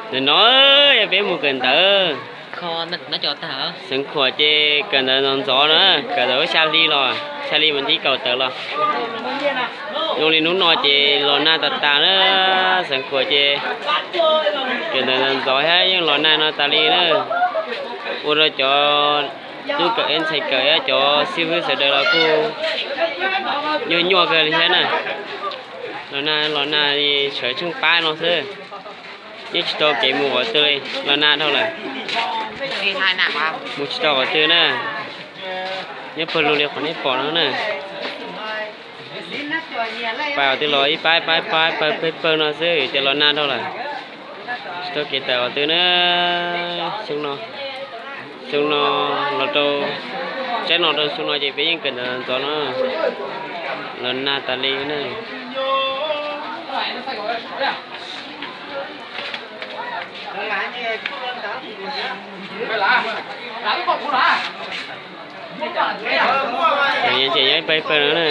Ntawm no yog peb mus kawm ntawv. Xeev Khuam ces kawm ntawv ntxov ntxov na, kawm ntawv xya hli los, xya hli mus nthib kaum tawm los. Zoo li hnub no ces los nag tas tas na, Xeev Khuam ces kawm ntawv ntxov ntxov thiab yeej los nag no tas li na. Ua rau cov tub kawm ntxhais kawm thiab cov xib fwb sawv daws los kuj nyuaj nyuaj kawg li thiab na. Los nag los nag sawv tsheej pab no xwb. Yeej tsis tau kev mus qhov twg li, los nag dhau lawm. Mus tsis tau qhov twg na. Nyob pawg lug li qhov nej pom no na. Pais qhov twg los ib pab ib pab ib pab pawg pawg pawg no xwb, tias los nag dhau lawm. Tsis tau kev tawm qhov twg na. Xyoo no, xyoo no los rau, tsaib no rau xyoo no ces peb yeej kawm ntawv ntxov no, los nag tas li na. Ces nyob ib pawg ib pawg no na.